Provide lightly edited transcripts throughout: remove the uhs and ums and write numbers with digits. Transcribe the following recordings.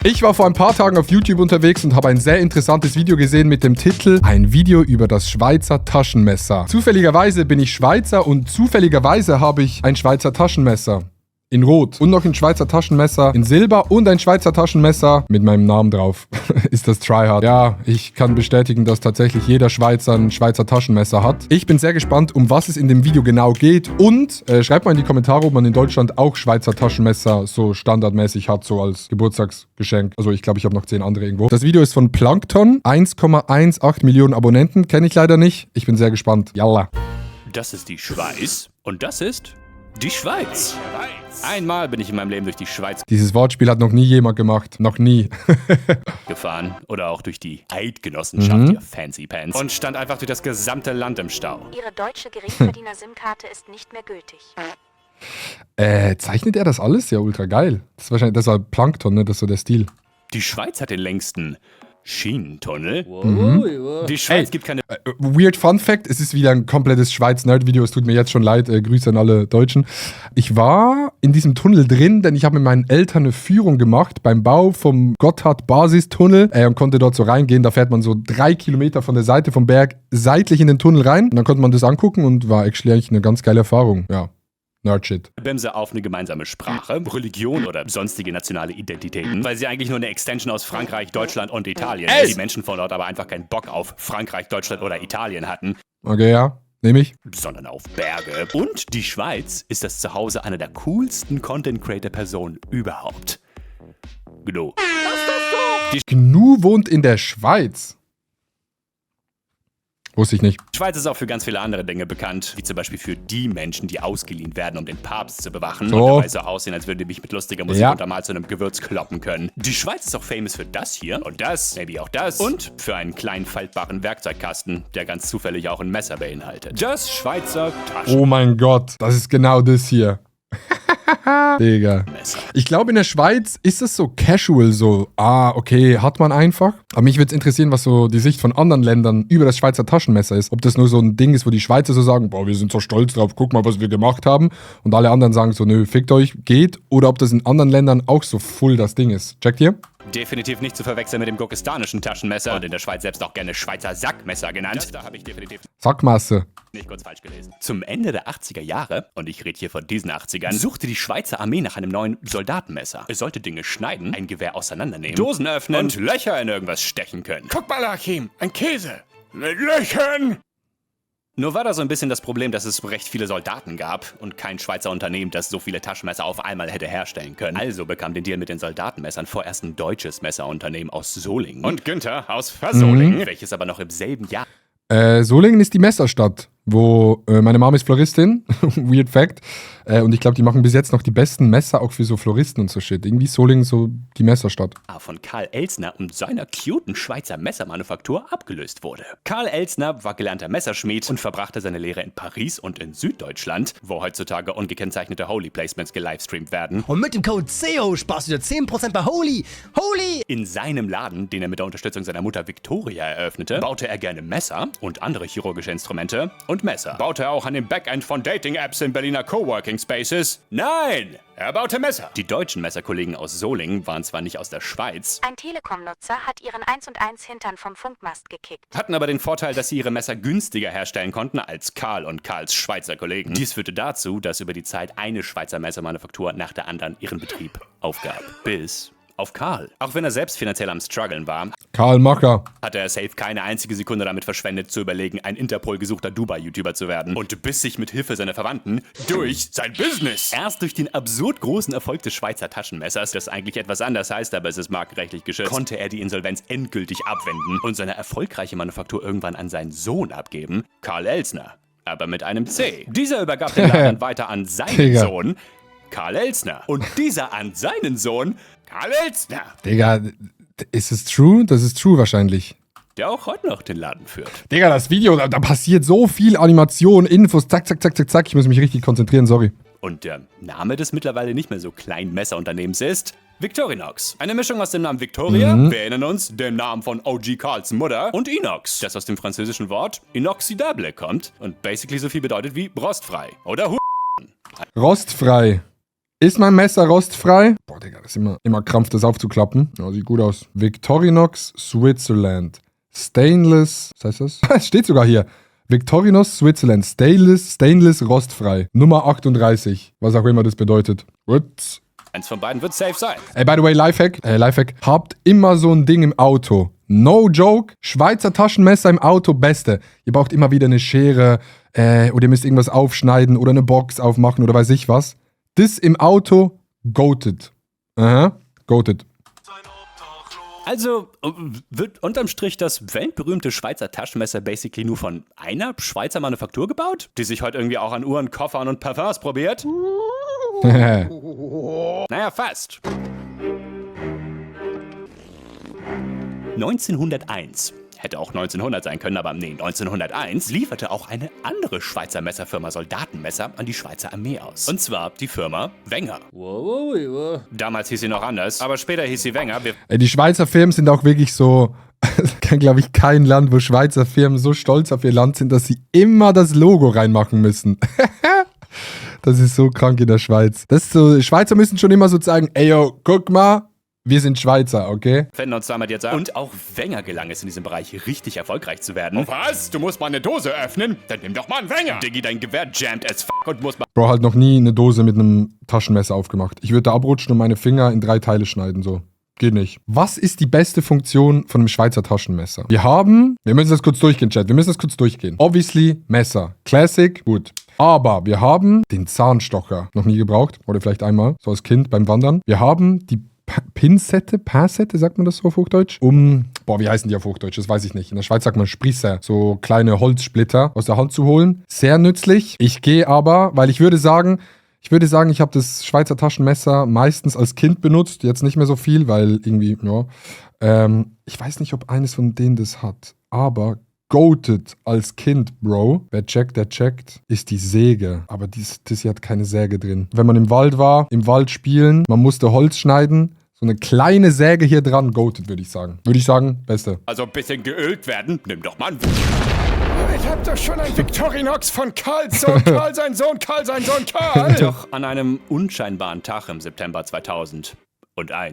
Ich war vor ein paar Tagen auf YouTube unterwegs und habe ein sehr interessantes Video gesehen mit dem Titel Ein Video über das Schweizer Taschenmesser. Zufälligerweise bin ich Schweizer und zufälligerweise habe ich ein Schweizer Taschenmesser. In Rot und noch ein Schweizer Taschenmesser in Silber und ein Schweizer Taschenmesser mit meinem Namen drauf. Ist das Tryhard? Ja, ich kann bestätigen, dass tatsächlich jeder Schweizer ein Schweizer Taschenmesser hat. Ich bin sehr gespannt, um was es in dem Video genau geht und schreibt mal in die Kommentare, ob man in Deutschland auch Schweizer Taschenmesser so standardmäßig hat, so als Geburtstagsgeschenk. Also ich glaube, ich habe noch 10 andere irgendwo. Das Video ist von Plankton, 1,18 Millionen Abonnenten, kenne ich leider nicht. Ich bin sehr gespannt. Yalla. Das ist die Schweiz und das ist die Schweiz. Einmal bin ich in meinem Leben durch die Schweiz Dieses Wortspiel hat noch nie jemand gemacht. Noch nie. gefahren oder auch durch die Eidgenossenschaft, ihr Fancy Pants, und stand einfach durch das gesamte Land im Stau. Ihre deutsche Geringverdiener-SIM-Karte ist nicht mehr gültig. Zeichnet er das alles? Ja, ultra geil. Das ist wahrscheinlich, das war Plankton, ne? Das ist so der Stil. Die Schweiz hat den längsten Schienentunnel. Wow. Die Schweiz gibt keine... Weird Fun Fact, es ist wieder ein komplettes Schweiz-Nerd-Video, es tut mir jetzt schon leid, Grüße an alle Deutschen. Ich war in diesem Tunnel drin, denn ich habe mit meinen Eltern eine Führung gemacht beim Bau vom Gotthard-Basistunnel und konnte dort so reingehen. Da fährt man so 3 Kilometer von der Seite vom Berg seitlich in den Tunnel rein und dann konnte man das angucken und war eigentlich eine ganz geile Erfahrung, ja. Nerdshit. Bremse auf eine gemeinsame Sprache, Religion oder sonstige nationale Identitäten, weil sie eigentlich nur eine Extension aus Frankreich, Deutschland und Italien ist. Die Menschen von dort aber einfach keinen Bock auf Frankreich, Deutschland oder Italien hatten. Okay, ja. Nehme ich. Sondern auf Berge. Und die Schweiz ist das Zuhause einer der coolsten Content-Creator-Personen überhaupt. Gnu. Gnu wohnt in der Schweiz. Wusste ich nicht. Die Schweiz ist auch für ganz viele andere Dinge bekannt, wie zum Beispiel für die Menschen, die ausgeliehen werden, um den Papst zu bewachen und dabei so aussehen, als würden die mich mit lustiger Musik untermalt zu einem Gewürz kloppen können. Die Schweiz ist auch famous für das hier und das, maybe auch das und für einen kleinen faltbaren Werkzeugkasten, der ganz zufällig auch ein Messer beinhaltet. Das Schweizer Taschenmesser. Oh mein Gott, das ist genau das hier. Digga. Ich glaube, in der Schweiz ist es so casual, so, okay, hat man einfach. Aber mich würde es interessieren, was so die Sicht von anderen Ländern über das Schweizer Taschenmesser ist. Ob das nur so ein Ding ist, wo die Schweizer so sagen, boah, wir sind so stolz drauf, guck mal, was wir gemacht haben. Und alle anderen sagen so, nö, fickt euch, geht. Oder ob das in anderen Ländern auch so full das Ding ist. Checkt ihr? Definitiv nicht zu verwechseln mit dem gurkistanischen Taschenmesser und in der Schweiz selbst auch gerne Schweizer Sackmesser genannt. Da habe ich definitiv Sackmasse. nicht kurz falsch gelesen. Zum Ende der 80er Jahre, und ich rede hier von diesen 80ern, suchte die Schweizer Armee nach einem neuen Soldatenmesser. Es sollte Dinge schneiden, ein Gewehr auseinandernehmen, Dosen öffnen und Löcher in irgendwas stechen können. Guck mal, Achim, ein Käse. Mit Löchern. Nur war da so ein bisschen das Problem, dass es recht viele Soldaten gab und kein Schweizer Unternehmen, das so viele Taschenmesser auf einmal hätte herstellen können. Also bekam den Deal mit den Soldatenmessern vorerst ein deutsches Messerunternehmen aus Solingen und Günther aus Versolingen, welches aber noch im selben Jahr Solingen ist die Messerstadt, wo meine Mom ist Floristin, weird fact, und ich glaube, die machen bis jetzt noch die besten Messer, auch für so Floristen und so shit. Irgendwie ist Solingen so die Messerstadt. von Karl Elstner und seiner cuten Schweizer Messermanufaktur abgelöst wurde. Karl Elstner war gelernter Messerschmied und verbrachte seine Lehre in Paris und in Süddeutschland, wo heutzutage ungekennzeichnete Holy Placements gelivestreamt werden. Und mit dem Code SEO sparst du dir 10% bei Holy. Holy! In seinem Laden, den er mit der Unterstützung seiner Mutter Victoria eröffnete, baute er gerne Messer und andere chirurgische Instrumente und Messer. Baute er auch an dem Backend von Dating-Apps in Berliner Coworking Spaces? Nein! Er baute Messer. Die deutschen Messerkollegen aus Solingen waren zwar nicht aus der Schweiz, Ein Telekom-Nutzer hat ihren 1&1 Hintern vom Funkmast gekickt. hatten aber den Vorteil, dass sie ihre Messer günstiger herstellen konnten als Karl und Karls Schweizer Kollegen. Dies führte dazu, dass über die Zeit eine Schweizer Messermanufaktur nach der anderen ihren Betrieb aufgab. Bis auf Karl. Auch wenn er selbst finanziell am Struggeln war, Karl Macker. hatte er safe keine einzige Sekunde damit verschwendet, zu überlegen, ein Interpol-gesuchter Dubai-YouTuber zu werden und biss sich mit Hilfe seiner Verwandten durch sein Business. Erst durch den absurd großen Erfolg des Schweizer Taschenmessers, das eigentlich etwas anders heißt, aber es ist markenrechtlich geschützt, konnte er die Insolvenz endgültig abwenden und seine erfolgreiche Manufaktur irgendwann an seinen Sohn abgeben, Karl Elstner, aber mit einem C. Dieser übergab den Laden dann weiter an seinen Digga. Sohn, Karl Elstner. Und dieser an seinen Sohn, Karl Elstner, Digga, ist es true? Das ist true wahrscheinlich. der auch heute noch den Laden führt. Digga, das Video, da passiert so viel Animation, Infos, zack, zack, zack, zack, zack. Ich muss mich richtig konzentrieren, sorry. Und der Name des mittlerweile nicht mehr so kleinen Messerunternehmens ist Victorinox. Eine Mischung aus dem Namen Victoria, wir erinnern uns, dem Namen von OG Karls Mutter, und Inox, das aus dem französischen Wort inoxidable kommt und basically so viel bedeutet wie rostfrei oder Rostfrei. Ist mein Messer rostfrei? Boah, Digga, das ist immer Krampf, das aufzuklappen. Ja, sieht gut aus. Victorinox Switzerland. Stainless, was heißt das? Es steht sogar hier. Victorinox Switzerland. Stainless rostfrei. Nummer 38. Was auch immer das bedeutet. Gut. Eins von beiden wird safe sein. Ey, by the way, Lifehack. Habt immer so ein Ding im Auto. No joke. Schweizer Taschenmesser im Auto, beste. Ihr braucht immer wieder eine Schere oder ihr müsst irgendwas aufschneiden oder eine Box aufmachen oder weiß ich was. Das im Auto, goated. Aha, goated. Also wird unterm Strich das weltberühmte Schweizer Taschenmesser basically nur von einer Schweizer Manufaktur gebaut, die sich heute irgendwie auch an Uhren, Koffern und Parfums probiert? Naja, fast. 1901. Hätte auch 1900 sein können, aber nee, 1901 lieferte auch eine andere Schweizer Messerfirma Soldatenmesser an die Schweizer Armee aus. Und zwar die Firma Wenger. Damals hieß sie noch anders, aber später hieß sie Wenger. Ey, die Schweizer Firmen sind auch wirklich so, es kann glaube ich kein Land, wo Schweizer Firmen so stolz auf ihr Land sind, dass sie immer das Logo reinmachen müssen. Das ist so krank in der Schweiz. Das ist so, Schweizer müssen schon immer so zeigen, ey yo, guck mal, wir sind Schweizer, okay? Finden uns damit jetzt ab. Und auch Wenger gelang es in diesem Bereich richtig erfolgreich zu werden. Was? Du musst mal eine Dose öffnen? Dann nimm doch mal einen Wenger. Diggi, dein Gewehr jammed as fuck und muss mal... Bro, halt noch nie eine Dose mit einem Taschenmesser aufgemacht. Ich würde da abrutschen und meine Finger in 3 Teile schneiden, so. Geht nicht. Was ist die beste Funktion von einem Schweizer Taschenmesser? Wir müssen das kurz durchgehen, Chat. Obviously, Messer. Classic, gut. Aber wir haben den Zahnstocher. Noch nie gebraucht. Oder vielleicht einmal, so als Kind beim Wandern. Wir haben die Pinzette, sagt man das so auf Hochdeutsch? Wie heißen die auf Hochdeutsch? Das weiß ich nicht. In der Schweiz sagt man Sprisser, so kleine Holzsplitter aus der Hand zu holen. Sehr nützlich. Ich gehe aber, weil ich würde sagen, ich habe das Schweizer Taschenmesser meistens als Kind benutzt. Jetzt nicht mehr so viel, weil irgendwie, ja. Ich weiß nicht, ob eines von denen das hat. Aber goated als Kind, Bro. Wer checkt, der checkt. Ist die Säge. Aber das hier hat keine Säge drin. Wenn man im Wald war, im Wald spielen, man musste Holz schneiden. So eine kleine Säge hier dran, goated, würde ich sagen. Beste. Also ein bisschen geölt werden, nimm doch mal einen... Ich hab doch schon ein Victorinox von Karls Sohn, Karl sein Sohn, Karl sein Sohn, Karl. Doch an einem unscheinbaren Tag im September 2001,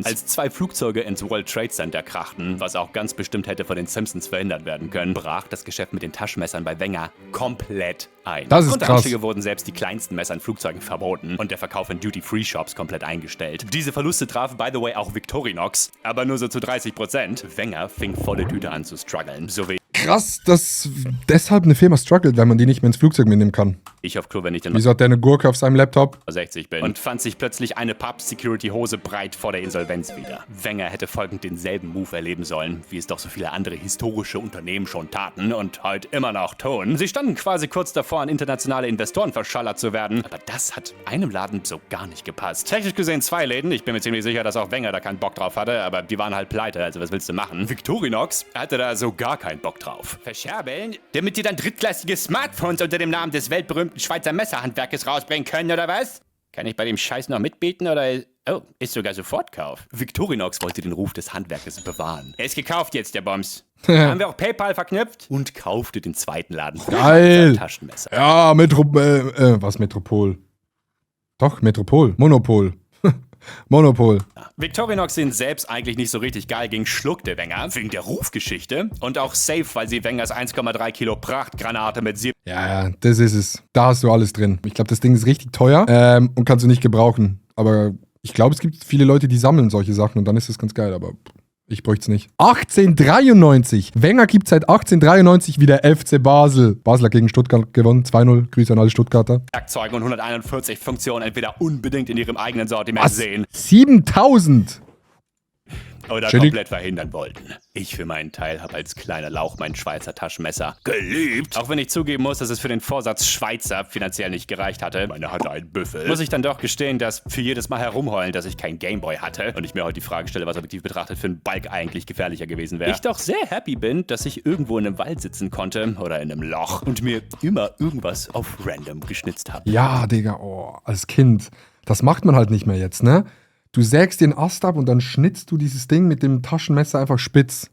als 2 Flugzeuge ins World Trade Center krachten, was auch ganz bestimmt hätte von den Simpsons verhindert werden können, brach das Geschäft mit den Taschenmessern bei Wenger komplett ein. Das ist Aufgrund der krass. Anschläge wurden selbst die kleinsten Messer in Flugzeugen verboten und der Verkauf in Duty-Free-Shops komplett eingestellt. Diese Verluste trafen, by the way, auch Victorinox, aber nur so zu 30%. Wenger fing volle Tüte an zu strugglen, so wie Krass, dass deshalb eine Firma struggelt, wenn man die nicht mehr ins Flugzeug mitnehmen kann. ich auf Klo, wenn ich dann Wieso hat der eine Gurke auf seinem Laptop? 60 bin und fand sich plötzlich eine Pub-Security-Hose breit vor der Insolvenz wieder. Wenger hätte folgend denselben Move erleben sollen, wie es doch so viele andere historische Unternehmen schon taten und heute immer noch tun. Sie standen quasi kurz davor, an internationale Investoren verschallert zu werden, aber das hat einem Laden so gar nicht gepasst. Technisch gesehen 2 Läden, ich bin mir ziemlich sicher, dass auch Wenger da keinen Bock drauf hatte, aber die waren halt pleite, also was willst du machen? Victorinox hatte da so gar keinen Bock drauf. Verscherbeln? Damit die dann drittklassige Smartphones unter dem Namen des weltberühmten Schweizer Messerhandwerkes rausbringen können, oder was? Kann ich bei dem Scheiß noch mitbieten, oder... Oh, ist sogar Sofortkauf. Victorinox wollte den Ruf des Handwerkes bewahren. Er ist gekauft jetzt, der Bombs. Haben wir auch PayPal verknüpft? Und kaufte den zweiten Laden für Geil. Taschenmesser. Ja, was Metropol? Doch, Metropol. Monopol. Monopol. Victorinox sehen selbst eigentlich nicht so richtig geil gegen schluckte Wenger, wegen der Rufgeschichte und auch safe, weil sie Wengers 1,3 Kilo Prachtgranate mit Ja, das ist es. Da hast du alles drin. Ich glaube, das Ding ist richtig teuer und kannst du nicht gebrauchen. Aber ich glaube, es gibt viele Leute, die sammeln solche Sachen und dann ist das ganz geil, aber ich bräuchte es nicht. 1893. Wenger gibt seit 1893 wieder FC Basel. Basel hat gegen Stuttgart gewonnen. 2-0. Grüße an alle Stuttgarter. Werkzeuge und 141 Funktionen entweder unbedingt in ihrem eigenen Sortiment sehen 7000. oder Chillig. komplett verhindern wollten. Ich für meinen Teil habe als kleiner Lauch mein Schweizer Taschenmesser geliebt. Auch wenn ich zugeben muss, dass es für den Vorsatz Schweizer finanziell nicht gereicht hatte. Meine hatte einen Büffel. Muss ich dann doch gestehen, dass für jedes Mal herumheulen, dass ich kein Gameboy hatte und ich mir heute die Frage stelle, was objektiv betrachtet für einen Balk eigentlich gefährlicher gewesen wäre. Ich doch sehr happy bin, dass ich irgendwo in einem Wald sitzen konnte oder in einem Loch und mir immer irgendwas auf random geschnitzt habe. Ja, Digga, als Kind. Das macht man halt nicht mehr jetzt, ne? Du sägst den Ast ab und dann schnitzt du dieses Ding mit dem Taschenmesser einfach spitz.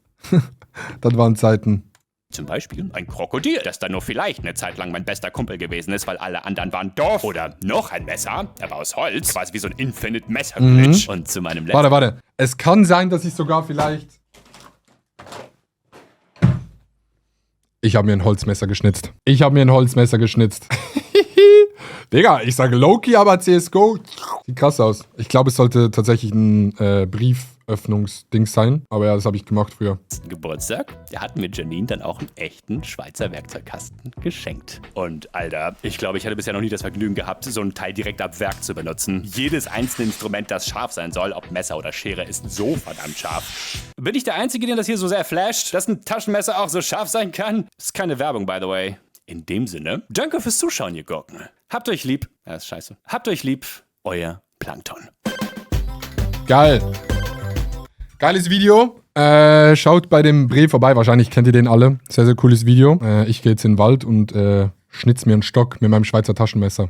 Das waren Zeiten. Zum Beispiel ein Krokodil, das dann nur vielleicht eine Zeit lang mein bester Kumpel gewesen ist, weil alle anderen waren doof. Oder noch ein Messer, aber aus Holz, quasi wie so ein Infinite Messer-Glitch. Und zu meinem letzten... Warte. Es kann sein, dass ich sogar vielleicht... Ich habe mir ein Holzmesser geschnitzt. Digga, ich sage Loki, aber CSGO sieht krass aus. Ich glaube, es sollte tatsächlich ein Brieföffnungsding sein. Aber ja, das habe ich gemacht früher. Geburtstag, da hat mir Janine dann auch einen echten Schweizer Werkzeugkasten geschenkt. Und Alter, ich glaube, ich hatte bisher noch nie das Vergnügen gehabt, so ein Teil direkt ab Werk zu benutzen. Jedes einzelne Instrument, das scharf sein soll, ob Messer oder Schere, ist so verdammt scharf. Bin ich der Einzige, den das hier so sehr flasht, dass ein Taschenmesser auch so scharf sein kann? Ist keine Werbung, by the way. In dem Sinne, danke fürs Zuschauen, ihr Gurken. Habt euch lieb. Ja, ist scheiße. Habt euch lieb, euer Plankton. Geil. Geiles Video. Schaut bei dem Bre vorbei. Wahrscheinlich kennt ihr den alle. Sehr, sehr cooles Video. Ich gehe jetzt in den Wald und schnitz mir einen Stock mit meinem Schweizer Taschenmesser.